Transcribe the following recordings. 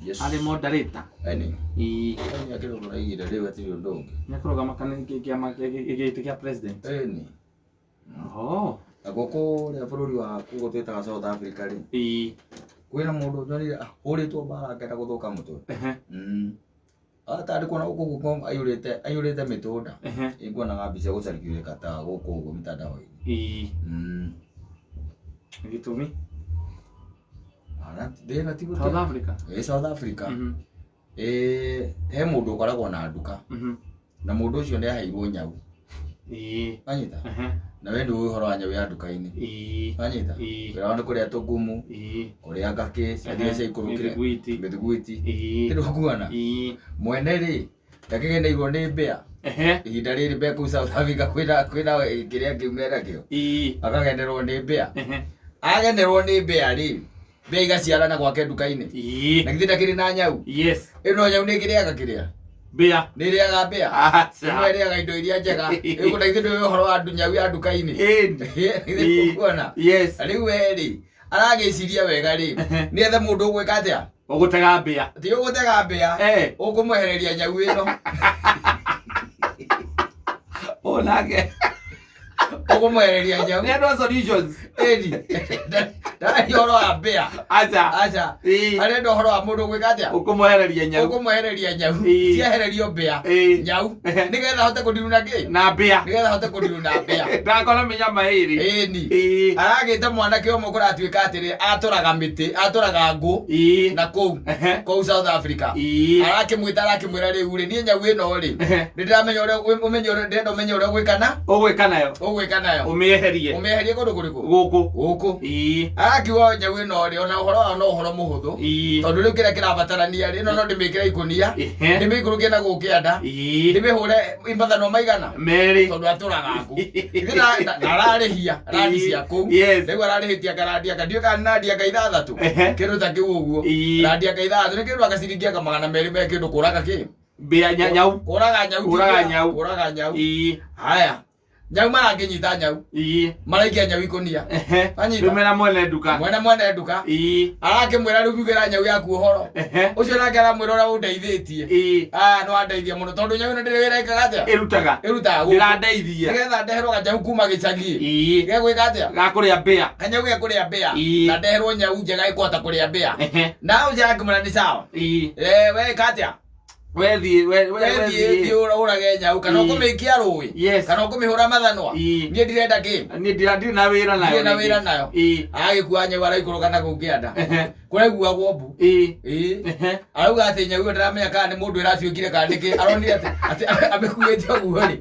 Yes. Arĩ moderator. Eni. Ĩĩ. Eni akĩrũgama rĩu atirĩ ũndũ ũngĩ. Nĩekũrũgama kana kĩama gĩtĩ kĩa president. Eni. Oh. Nakuo kũrĩa bũrũri wa kũguo twĩtaga South Africa rĩ, Ĩĩ. kwĩna mũndũ nyonire ahũrĩtwo mbara akenda gũthũka mũtwe. Atarĩ kuona gũkũ guo aiyũrĩte aiyũrĩte mĩtũnda. Ĩnguonaga mbica gũcarikĩrĩka ta gũkũ ũguo mitandao-inĩ. Ĩĩ. Gĩtũmi? Ara- Thĩna ti South gũtĩa. Africa. Ĩ South Africa. Ĩ he mũndũ ũkoragwo na nduka na mũndũ ũcio nĩ aheirwo nyau. Ĩĩ. Wanyita? Na we ndũĩ ũhoro wa nyau ya nduka-inĩ. Ĩĩ. Wanyita? Ĩĩ. Wĩra wao nĩ kũrĩa tũgumu, Ĩĩ. kũrĩa ngakĩ, ciathire ciaikũrũkire. Mĩthiguiti. Mĩthiguiti. Ĩĩ. Kĩndũ kuona. Ĩĩ. Mwene rĩ, ndakĩgeneirwo nĩ mbĩa. Ihinda rĩrĩ mbĩa kũu South Africa kwĩna kwĩna kĩrĩa kĩu menakĩo. Ĩĩ. Akagenerwo nĩ mbĩa. Agenerwo nĩ mbĩa rĩ, mbĩa igaciarana gwake nduka-inĩ. Ĩĩ. Na githĩ ndakĩrĩ na nyau? Yes. Ĩno nyau nĩ ĩkĩrĩaga kĩrĩa? Mbĩa. Nĩ ĩrĩaga mbĩa? Aca. Ĩno ĩrĩaga indo iria njega. Ĩgũ na githĩ ndũĩ ũhoro wa nyau ya nduka-inĩ? Ĩĩ. Githĩ kuona? Yes. Rĩu we rĩ, aragĩciria wega rĩ, nĩ ethe mũndũ ũgwĩka atĩa? Ũgũtega mbĩa. Ti ũgũtega mbĩa, ũkũmwehereria nyau ĩno. Onake. Ũkũmwehereria nyau. Nĩ andũ a solutions. Ĩni. Ndararia ũhoro wa mbĩa. Aca. Aca. Ĩĩ. Arenda ũhoro wa mũndũ ũgwĩka atĩa? Ũkũmwehereria nyau. Ũkũmwehereria nyau. Ĩĩ. Ciehererio mbĩa. Ĩĩ. Nyau. Nĩgetha ahote kũndiruna na kĩ? Na mbĩa. Nĩgetha ahote kũndiruna na mbĩa. Ndakora mĩnyama ĩrĩ. Ĩni. Ĩĩ. Aragĩte mwanake ũmwe kũratuĩka atĩrĩ atũraga mĩtĩ, atũraga ngũ Ĩĩ. na kũu kũu South Africa. Ĩĩ. Arakĩmwĩta arakĩmwĩra rĩu rĩ niĩ nyau ĩno rĩ nĩ ndĩramenya ũrĩa ũmenye ũrĩa ndĩrenda ũmenye ũrĩa ũgwĩka na Ũgwĩka nayo. ũgwĩka nayo Ũmĩeherie. ũmĩeherie kũndũ kũrĩkũ Gũkũ. gũkũ. Ĩĩ. Arakiuga nyau ĩno rĩ ona ũhoro wayo no ũhoro mũhũthũ Ĩĩ. tondũ rĩu kĩrĩa kĩrabatarania rĩ ĩno no ndĩmĩkĩre ikũnia ndĩmĩikũrũkie na gũkũ kĩanda Ĩĩ. ndĩmĩhũre mathanwa maigana Merĩ. tondũ atũraga ngũ Githĩ na ararĩhia randi cia kũu. Yes. Rĩu ararĩhĩtie anga randi anga ndiũĩ kana nĩ randi anga ithathatũ kĩndũ ta kĩu ũguo. Ĩĩ. Randi anga ithathatũ nĩ kĩndũ anga ciringi anga 200 me kĩndũ kũraga kĩ Mbĩa nyau. Kũraga nyau ti Kũraga mbĩa, nyau. kũraga nyau. Ĩĩ. Haya. Nyau marakĩnyita nyau. Ĩĩ. Maraikia nyau ikũnia. Wanyita? Rĩu mena mwene nduka. Mwene mwene nduka. Ĩĩ. Arakĩmwĩra rĩu ugĩra nyau yaku ũhoro. Ũcio nake aramwĩra ũrĩa ũndeithĩtie. Ĩĩ. Ah, nĩ wandeithia mũno tondũ nyau ĩno ndĩrĩ wĩra ĩkaga atĩa? Ĩrutaga. Ĩrutaga gũkũ. Ndĩrandeithia. Nĩgetha ndeherwo kanyau kuma gĩcagi. Ĩĩ. Gegwĩka atĩa? Gakũrĩa mbĩa. Kanyau gekũrĩa mbĩa. Ĩĩ. Na ndeherwo nyau njega ĩkũhota kũrĩa mbĩa. Na ũcio arakĩmwĩra nĩ sawa. Ĩĩ. Eh, we ĩka atĩa? Wethiĩ we we Wethiĩ thiĩ ũrage nyau kana Ĩĩ. ũkũmĩikia rũĩ. Yes. Kana ũkũmĩhũra mathanwa. Ĩĩ. Niĩ ndirenda kĩ? Niĩ ndirĩ na wĩra nayo. Ndirĩ na wĩra nayo. Ĩĩ. Agĩkua nyau araikũrũka na kũu kĩanda. Kũraiguagwo mbu. Ĩĩ. Ĩĩ. Arauga atĩ nyau ĩyo ndaramenya kana nĩ mũndũ ĩracuĩkire kana nĩkĩ. Aronire atĩ atĩ amĩkuĩte ũguo rĩ.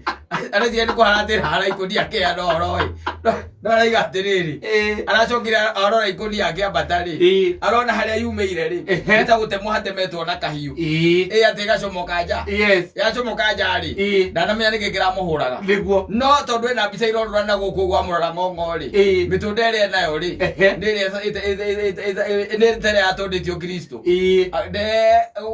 Areciria nĩ kũharatĩra hara ikũnia akĩheana ũhoro ĩ. No arauga atĩrĩrĩ. Ĩĩ. Aracokire arora ikũnia akĩambata rĩ. Ĩĩ. Arona harĩa yumĩire rĩ. Nĩ ta gũtemwo hatemetwo na kahiũ. Ĩĩ. Ĩ atĩ ĩgacomoka nja. Yes. Yacomoka nja rĩ. Ĩĩ. Ndanamenya nĩkĩ kĩramũhũraga. Nĩguo. No tondũ ĩna mbica irorora na gũkũ ũguo amũrora ng'ong'o rĩ. Ĩĩ. Mĩtũnda ĩrĩa enayo rĩ. Nĩ ĩrĩa nĩ ta ĩrĩa yatũndĩtio Kristo. Ĩĩ.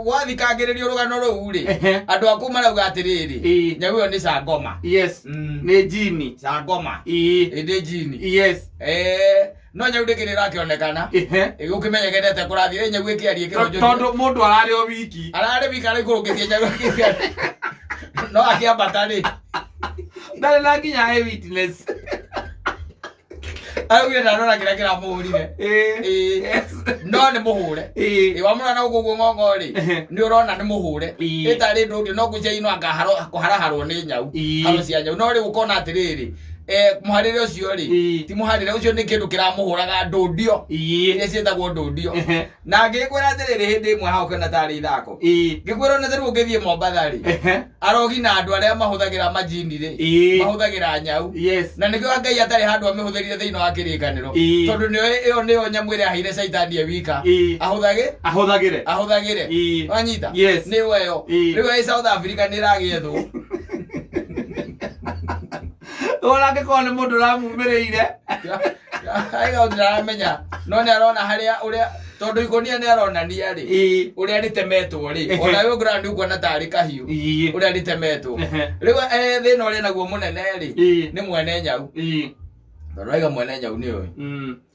Gwathikangĩrĩrio rũgano rũu rĩ. Andũ a kũu marauga atĩrĩrĩ. Ĩĩ. Nyau ĩyo nĩ cangoma. Yes. Nĩ jini. Cangoma. Ĩĩ. Ĩndĩ jini. Yes. No nyau ndĩkĩrĩ ĩrakĩonekana. Ĩgũkĩmenyekete kũrathiĩ ĩ nyau ĩkĩaria ĩkĩhũnjũria. Tondũ mũndũ ararĩ o wiki. Ararĩ wiki araikũrũkĩtie nyau ĩkĩaria. No akĩambata rĩ. Ndarĩ na nginya eye witness. Araugire ndanona kĩrĩa kĩramũhũrire. Ĩĩ. Ĩĩ. No nĩ mũhũre. Ĩĩ. Ĩ wamũrora na gũkũ ũguo ng'ong'o rĩ. Nĩ ũrona nĩ mũhũre. Ĩĩ. Ĩtarĩ ndũ ũngĩ no ngwĩciria ino anga kũharaharwo nĩ nyau. Ĩĩ. Haro cia nyau. No rĩu ũkona atĩrĩrĩ. Mũharĩre ũcio rĩ. Ĩĩ. Ti mũharĩre ũcio nĩ kĩndũ kĩramũhũraga ndũndio. Ĩĩ. Iria ciĩtagwo ndũndio. Na ngĩkwĩra atĩrĩrĩ hĩndĩ ĩmwe haha ũkĩona tarĩ ithako. Ĩĩ. Ngĩkwĩra ona tarĩu ũngĩthiĩ Mombatha rĩ. Arogi na andũ arĩa mahũthagĩra majini rĩ. Ĩĩ. Mahũthagĩra nyau. Yes. Na nĩkĩo Ngai atarĩ handũ amĩhũthĩrire thĩinĩ wa kĩrĩkanĩro. Ĩĩ. Tondũ nĩyo ĩyo nĩyo nyamũ ĩrĩa aheire caitani e wika. Ĩĩ. Ahũthagĩ Ahũthagĩre. ahũthagĩre. Ĩĩ. Wanyita? Yes. Nĩyo ĩyo. Ĩĩ. Rĩu ĩ South Africa nĩ ĩragĩethwo. Ona angĩkorwo nĩ mũndũ ũramumĩrĩire. Aiga ndĩramenya. No nĩ arona harĩa ũrĩa tondũ ikũnia nĩ aronania rĩ. Ĩĩ. Ũrĩa rĩtemetwo rĩ. Ona we ũngĩrora nĩ ũkuona tarĩ kahiũ. Ĩĩ. Ũrĩa rĩtemetwo. Rĩu thĩna ũrĩa naguo mũnene rĩ. Ĩĩ. Nĩ mwene nyau. Ĩĩ. Tondũ raiga mwene nyau nĩ ũĩ.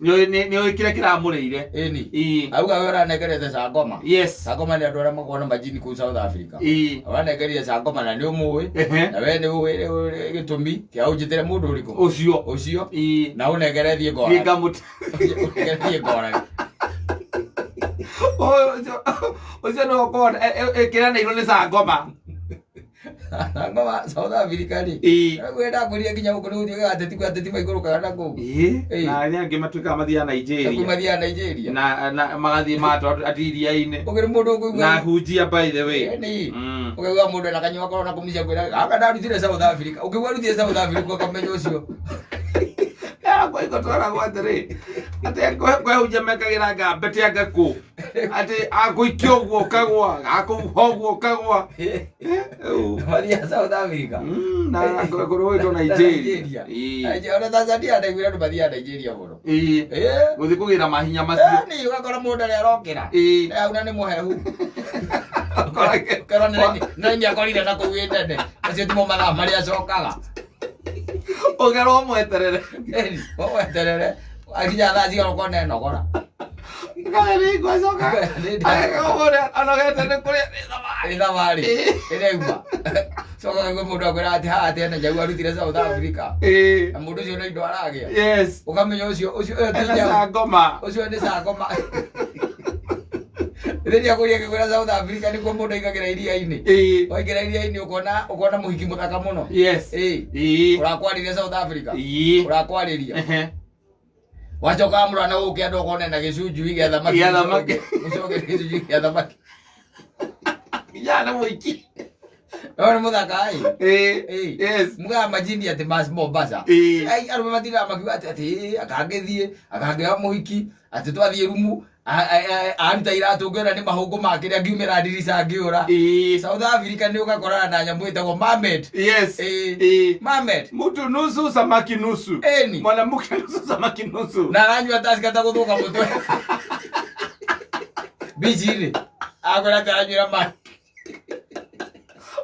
Nĩ ũĩ kĩrĩa kĩramũrĩire. Ĩni. Ĩĩ. Auga we ũranengerete cangoma. Yes. Cangoma nĩ andũ arĩa makoragwo na majini kũu South Africa. Ĩĩ. Ũranengerire cangoma na nĩ ũmũĩ. Ehe. Na we nĩ ũĩ gĩtũmi kĩa ũnjĩtĩre mũndũ ũrĩkũ. Ũcio. Ũcio. Ĩĩ. Na ũnengere thiĩ ngorage. Thiĩ ngamũte. Ũnengere thiĩ ngorage. Ũcio no ũkorwo ĩkĩranĩirwo nĩ cangoma. Cangoma South Africa rĩ. Ĩĩ. Rĩu ndakwĩrire nginya gũkũ nĩ gũtuĩkaga ateti kwĩ ateti maikũrũkaga na kũu. Ĩĩ. Ĩĩ. Na arĩa angĩ matuĩkaga mathiaga Kũu Nigeria. mathiaga Nigeria. Na magathiĩ matwarwo ati iria-inĩ. Ũkĩrĩ mũndũ ũkũigua. Na hunjia by the way. Ĩni. Ũkaigua mũndũ ena kanyua korwo na kũmicia kwĩra gaka ndarutire South Africa. Ũkĩigua arutire South Africa ũkamenya ũcio. Kwaiko twaragwo atĩrĩ atĩ kwehunjia mekagĩra ngambete anga kũ atĩ akũikia ũguo ũkagwa akũhuha ũguo ũkagwa. Mathiaga South Africa. Na kũrũĩtwo Nigeria. Ĩĩ. Nigeria. Ona Tanzania ndaiguire andũ mathiaga Nigeria mũno. Ĩĩ. Ĩĩ. Gũthiĩ kũgĩra mahinya macio. Ĩni ũgakora mũndũ arĩa arokĩra. Ĩĩ. Auna nĩ mũhehu. Ũkorage- Ũkerwo nĩ raini akorire na kũu ĩ tene. Acio timo mathaa marĩa acokaga. Ũgerwo ũmweterere. Ĩni, ũmweterere. Akinya thaa cigana ũkona enogora. Ngai acoka. Agekũrĩa anogete nĩ kũrĩa nĩ thabarĩ. Ĩ thabarĩ. Ĩĩ. Ĩrauma. Coka kaigua mũndũ akwĩra atĩ haha atĩ ena nyau arutire South Africa. Ĩĩ. Na mũndũ ũcio nĩ indo aragĩa. Yes. Ũkamenya ũcio ũcio ĩyo ti Ena nyau. cangoma. Ũcio nĩ cangoma. Rĩrĩa kũrĩa gĩkwĩra South Africa nĩkuo mũndũ aingagĩra iria-inĩ. Ĩĩ. Waingĩra iria-inĩ ũkona ũkona mũhiki mũthaka mũno. Yes. Ĩĩ. Ĩĩ. Ũrakwarĩria South Africa. Ĩĩ. Ũrakwarĩria. Ehe. Wacoka wamũrora na gũkũ andũ ũkona na gĩcunjui gĩa thamaki. Gĩa thamaki. Ũcoke gĩcunjui gĩa thamaki. Nginya nĩ mũiki. No nĩ mũthaka ĩ. Ĩĩ. Ĩĩ. Yes. Mugaga majini atĩ mas Mombasa. Ĩĩ. Ai arũme matindaga makiuga atĩ atĩ ĩĩ, akangĩthiĩ akangĩoya mũhiki atĩ twathiĩ rumu aruta iratũ ngĩona nĩ mahũngũ make rĩa ngiumĩra ndirica ngĩũra. Ĩĩ. South Africa nĩ ũgakorana na nyamũ ĩtagwo mermaid. Yes. Ĩĩ. Ĩĩ. Mermaid. Mtu nusu samaki nusu. Ĩni. Mwanamke nusu samaki nusu. Na aranyua tasika ta gũthũka mũtwe. Bici-inĩ. Akwĩra atĩ aranyuĩra maĩ.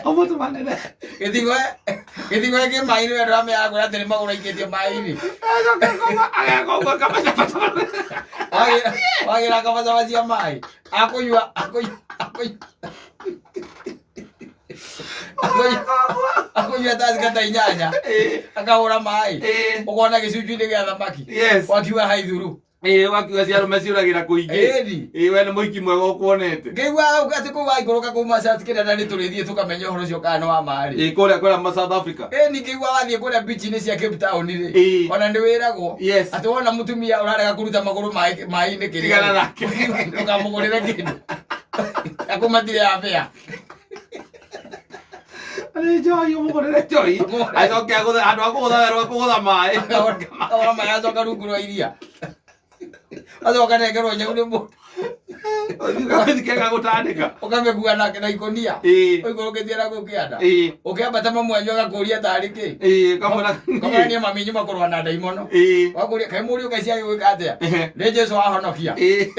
Ũmũtũ manene. Gĩtigwe gĩtigwe kĩ maĩ-inĩ we ndũramenya akwĩra atĩ nĩ magũrũ aikĩtie maĩ-inĩ. Acoka koma agekogwa kamacabata. Wagĩra akabacabacia maĩ. Akũnyua akũnyua akũnyua akũnyua akũnyua tasika ta inyanya. Ĩĩ. Akahũra maĩ. Ĩĩ. Ũkona gĩcunjui-inĩ gĩa thamaki. Yes. Wakiuga haithuru. Ĩĩ wakiuga cia arũme ciũragĩra kũingĩ. Ĩni. Ĩĩ we nĩ mũiki mwega ũkuonete. Ngĩigua atĩ kũu waikũrũka kũu Masat kĩrĩa na nĩ tũrĩthiĩ tũkamenye ũhoro ũcio kana nĩ wa ma rĩ. Ĩĩ kũrĩa kũrĩa ma South Africa. Ĩni ngĩigua wathiĩ kũrĩa beach-inĩ cia Cape Town rĩ. Ĩĩ. Ona nĩ wĩragwo. Yes. Atĩ wona mũtumia ũrarega kũruta magũrũ maĩ-inĩ kĩrĩa. Tigana nake. Ndũkamũgũrĩre kĩndũ. Akũmatire ya bĩa. Nĩ njohi ũmũgũrĩre njohi. Ũmũgũrĩre. Acoke agũthe handũ ha kũgũtha werũ akũgũtha maĩ. Akahũra maĩ acoka rungu rwa iria. Acoka nengerwo nyau nĩ mũndũ. Ũthiĩ kega gũtandĩka. Ũkamĩkua nake na ikũnia. Ĩĩ. Ũikũrũkĩtie na kũu kĩanda. Ĩĩ. Ũkĩambata mamu wanyu agakũria tarĩ kĩ. Ĩĩ kamwĩra. Kamwĩra mami nyuma kũrũa na ndaimono. Ĩĩ. Wakũria kaĩ mũriũ kaĩ ciagĩ gwĩka atĩa? Ehe. Nĩ Jesũ wahonokia. Ĩĩ.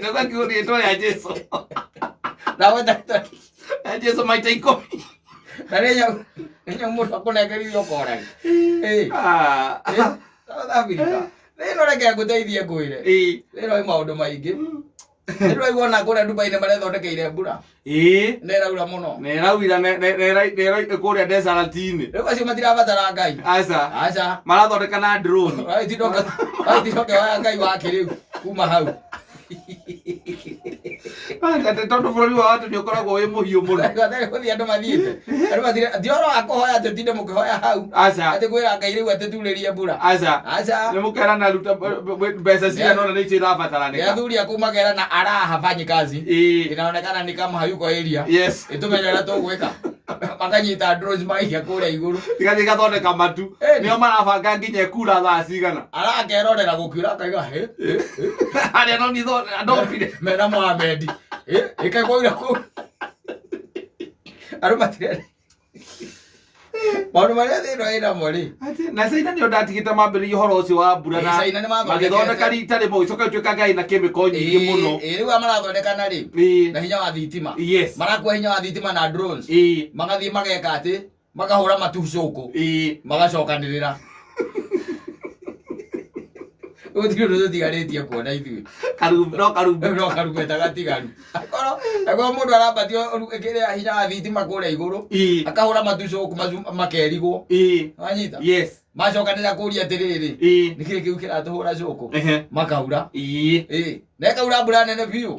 Nĩgwa rĩtwa rĩa Jesũ. Nawe ta Rĩa Jesũ maita ikũmi. na nĩ nyau nĩ nyau mũndũ akũnengerire ũkorage. Ĩĩ. Ah. Ĩĩ, South Africa. Rĩno reke ngũteithie ngwĩre. Ĩĩ. Rĩno ĩ maũndũ maingĩ. Nĩ ndĩraigua ona kũrĩa Dubai nĩ marethondekeire mbura. Ĩĩ. Nĩ ĩraura mũno. Na ĩraura kũrĩa desert-inĩ. Rĩu acio matirabatara Ngai. Aca. Aca. Marathondeka na drone. Waitindoke waya Ngai wake rĩu kuma hau. Atĩ tondũ bũrũri wa watu nĩ ũkoragwo wĩ mũhiũ mũno. Gũthiĩ andũ mathiĩte. Andũ mathiĩte. Ti ũhoro wa kũhoya atĩ ũtinde mũkĩhoya hau. Aca. Atĩ kwĩra Ngai rĩu atĩ turĩrie mbura. Aca. Aca. Nĩ mũkerana ruta mbeca cigana ũna nĩcio Nĩ irabatarĩka. athuri aku makerana ara hafanyi kazi. Ĩĩ. Inaonekana ni kama hayuko area. Yes. Ĩtũmenye ũrĩa tũgwĩka. Makanyita drones maikia kũrĩa igũrũ. Igathiĩ igathondeka matu. Ĩni. Nĩo marabanga nginya ĩkura thaa cigana. Arakerorera gũkiura akaiga he he he. Harĩa no nitho ndombire. Mena Mohamed. Eh, ĩkaĩ kwaura kũu. Andũ matirenda. Maũndũ marĩa thĩ ĩno ĩnamo rĩ. Atĩ, na China nĩo ndatigĩte mambĩrĩria ũhoro ũcio wa mbura Ĩĩ, na China nĩ mathondekete. magĩthondeka rita rĩmwe gĩcoka gĩtuĩka ngai na kĩmĩko nyingĩ mũno. Ĩĩ, rĩu aya marathondekana rĩ. Ĩĩ. Na hinya wa thitima. Yes. Marakua hinya wa thitima na drones. Ĩĩ. Magathiĩ mageka atĩ makahũra matucũkũ. Ĩĩ. Magacokanĩrĩra. Gũtirĩ ũndũ tũtigarĩtie kuona ithuĩ. No karumbe. No karumbeta gatigaru. Akorwo mũndũ arambatio kĩrĩa hinya wa thitima kũrĩa igũrũ, akahũra matu cũkũ makerigwo. Wanyita? Yes. Macokanĩra kũria atĩrĩrĩ, nĩkĩĩ kĩu kĩratũhũra cũkũ? Makaura. Ĩĩ. Na ĩkaura mbura nene biũ.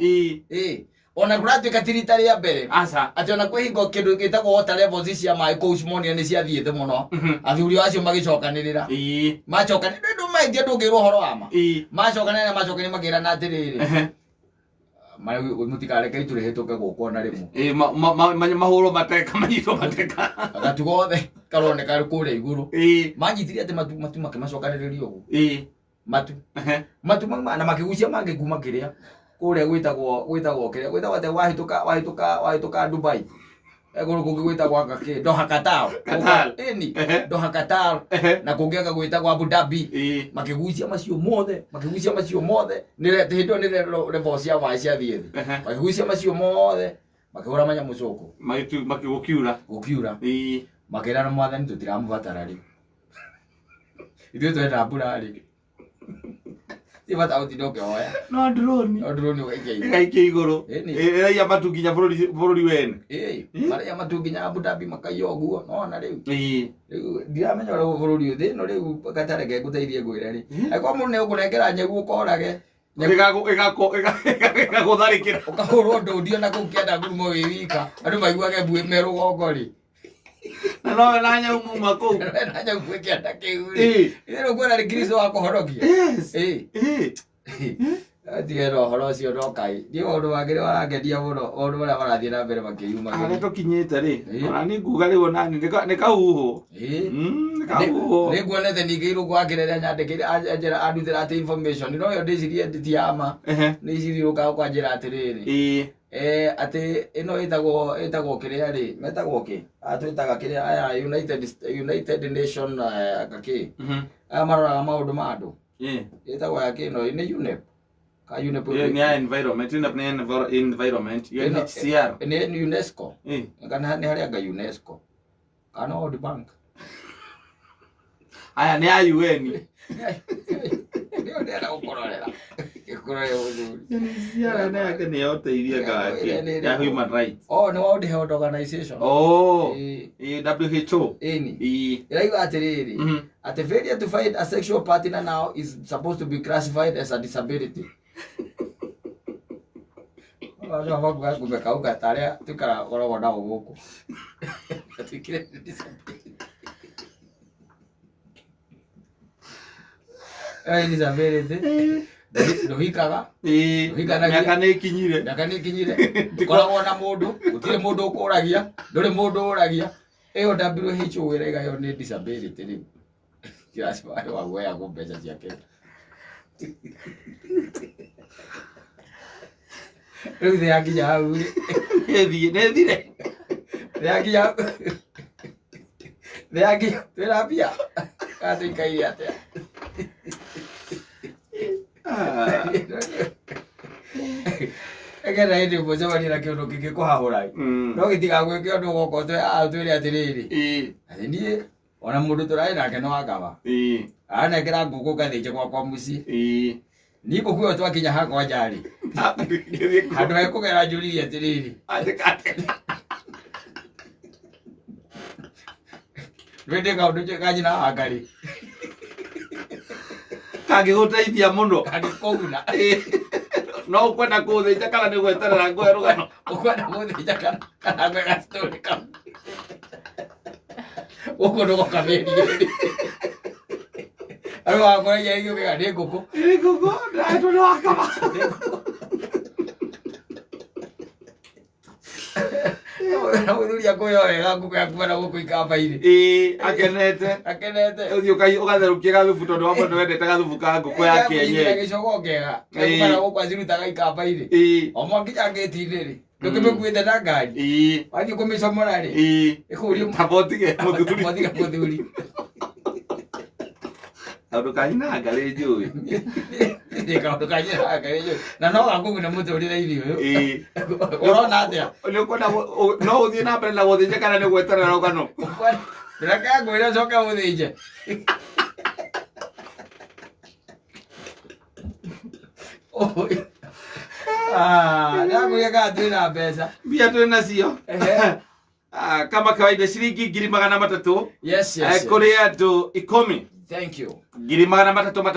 Ĩĩ. Ona kũratuĩka ti rita rĩa mbere. Aca. Atĩ ona kwĩ hingo kĩndũ gĩtagwo water levels cia maĩ kũu monire nĩ ciathiĩte mũno. Athuri acio magĩcokanĩrĩra. Macokanĩrĩra ndũ maingĩ ndũngĩrwo ũhoro wa ma. Macokanĩrĩra macokanĩrĩra makĩrana atĩrĩrĩ. Mũtikareke itu rĩhĩtũke gũkũ ona rĩmwe. Mahũrwo mateka, manyitwo mateka. Gatu gothe karoneka kũrĩa igũrũ. Manyitire atĩ matu matu makĩmacokanĩrĩria ũguo. Matu. Matu mauma na makĩgucia mangĩ kuma kĩrĩa kũrĩa gwĩtagwo kĩrĩa gwĩtagwo atĩ wahĩtũka Dubai. Kũndũ kũngĩ gwĩtagwo anga kĩ Doha Qatar. Qatar. Ĩni. Doha Qatar. Na kũngĩ anga gwĩtagwo Abu Dhabi. Makĩgucia macio mothe, makĩgucia macio mothe. Nĩ hĩndĩ ĩyo nĩ level cia maĩ ciathiĩ thĩ. Makĩgucia macio mothe, makĩhũra manyamũ cũkũ. Gũkiura. Gũkiura. Makĩra na mwathani tũtiramũbatara rĩu. Ithuĩ twenda mbura rĩ. Ti bata gũtinda ũkĩhoya. No drone. No drone ũgaikia igũrũ. Ĩgaikia igũrũ. Ĩni. Ĩraiya matu nginya bũrũri wene. Ĩĩ. Maraiya matu nginya Abu Dhabi makaiya ũguo. Nona rĩu. Rĩu ndiramenya ũrĩa bũrũri ũyũ. Thĩ ĩno rĩu gatareke ngũteithie ngwĩre rĩ. Angĩkorwo mũndũ nĩegũkũnengera nyau ũkorage. Ĩgagũtharĩkĩra. Ũkahũrwo ndũndi ona kũu kĩanda ngurumo wĩ wika. Andũ maiguage mbuĩ me rũgongo rĩ. Na nowe na nyau muma kũu. Na nowe na nyau mwĩ kĩanda kĩu rĩ. Ĩĩ rĩu kuona nĩ Kristo wa kũhonokia. Yes. Ĩĩ. Tige na ũhoro ũcio no kai. Niĩ maũndũ mangĩ nĩ marangenia mũno, maũndũ marĩa marathiĩ na mbere makĩyumagĩria. Harĩa tũkinyĩte rĩ, ona niĩ nguga rĩu ona niĩ nĩ kahuhũ. Nĩ kahuhũ. Nĩ nguonete ningĩ irũngũ akĩra ĩrĩa nyandĩkĩire, anjĩra andutĩra atĩ information, no ĩyo ndĩcirie ti ya ma. Nĩ icirie ũka ũkanjĩra atĩrĩrĩ. Atĩ ĩno ĩtagwo kĩrĩa rĩ, metagwo kĩ? Aya twĩtaga kĩrĩa, aya United Nation, kĩ? Aya maroraga maũndũ ma andũ. Ĩtagwo ya kĩ ĩno? Nĩ UNEP? Ka UNEP Nĩ ya environment, UNEP nĩ environment, UNHCR. Nĩ UNESCO. Kana nĩ harĩa anga UNESCO. Kana World Bank. Aya nĩ ya UN. Nĩyo ndĩrenda gũkũrorera. Gĩkũrore mũthuri. UNHCR nĩ yake nĩ yoteithia ngaki ya human rights. Oh, nĩ World Health Organization. Oh. WHO. Ĩni. Ĩrauga atĩrĩrĩ, atĩ failure to find a sexual partner now is supposed to be classified as a disability. Andũ makuga kumbe kauga ta arĩa tũikaraga nao gũkũ. Gatuĩkire disability. Disability. Ndũhikaga. Ndũhikanagia. Mĩaka nĩ ĩkinyire. Mĩaka nĩ ĩkinyire. Ndũkoragwo na mũndũ, gũtirĩ mũndũ ũkũragia, ndũrĩ mũndũ ũragia. Ĩyo WHO ĩraiga ĩyo nĩ disability rĩu. Kĩracibarĩ wa guoyagwo mbeca ciake. Rĩu thĩ yakinya hau rĩ. Nĩ ĩthire. Thĩ yakinya hau. Thĩ yakinya, twĩna mbia. Kana tũikaire atĩa? Nĩgetha hĩndĩ ĩmwe ũcemanie na kĩũndũ kĩngĩkũhahũra ĩ. No gĩtigagwĩke ũndũ ũgoka ũtwĩre atĩrĩrĩ. Atĩ niĩ ona mũndũ tũrarĩ nake no akaba. Aranengera ngũkũ ngathĩnje gwakwa mũciĩ. Niĩ ngũkũ ĩyo twakinya hakwa nja rĩ. Handũ hekũgera njũririe atĩrĩrĩ. Ndwende kaũndũ ka nyina wa Ngarĩ. Kangĩgũteithia mũno. Kangĩkũguna. No ũkwenda kũthĩnja kana nĩ gweterera ngũhe rũgano? Ũkwenda gũthĩnja kana ngũhe ga story kau? Gũkũ ndũgoka mĩeri. Andũ magakoragia rĩngĩ ũkauga nĩ ngũkũ. Nĩ ngũkũ, ndĩrahetwo nĩ wakama. Mũthuri akũhe wega ngũkũ yaku na gũkũ ikamba-inĩ. Ĩĩ, akenete. Akenete. Ũthiĩ ũgatherũkia gathubu tondũ wamwe nĩwendete gathubu ka ngũkũ ya kienyeji. Gĩcogoo kega. Kuma na gũkũ acirutaga ikamba-inĩ. O mwakinya ngĩti-inĩ rĩ, ndũkĩmĩkuĩte na ngari. Wathiĩ kũmĩcomora rĩ, ĩkũrie Tamba ũtige mũthuri. Ũtige mũthuri. Kaũndũ ka nyina ngarĩ njũĩ. Nĩ kaũndũ ka nyina ngarĩ njũĩ. Na no gakũguna mũtũrĩre-inĩ ũyũ. Ũrona atĩa? Nĩ ũkwenda no ũthiĩ na mbere na gũthĩnja kana nĩ gweterera rũgano? Reke ngwĩre ũcoke ũthĩnje. Ah, ndakũria kana twĩ na mbeca. Mbia twĩ nacio. Ehe. Ah, kama kawaida ciringi 300,000 Yes, yes, yes. Kũrĩ andũ 10. Thank you. 300,000.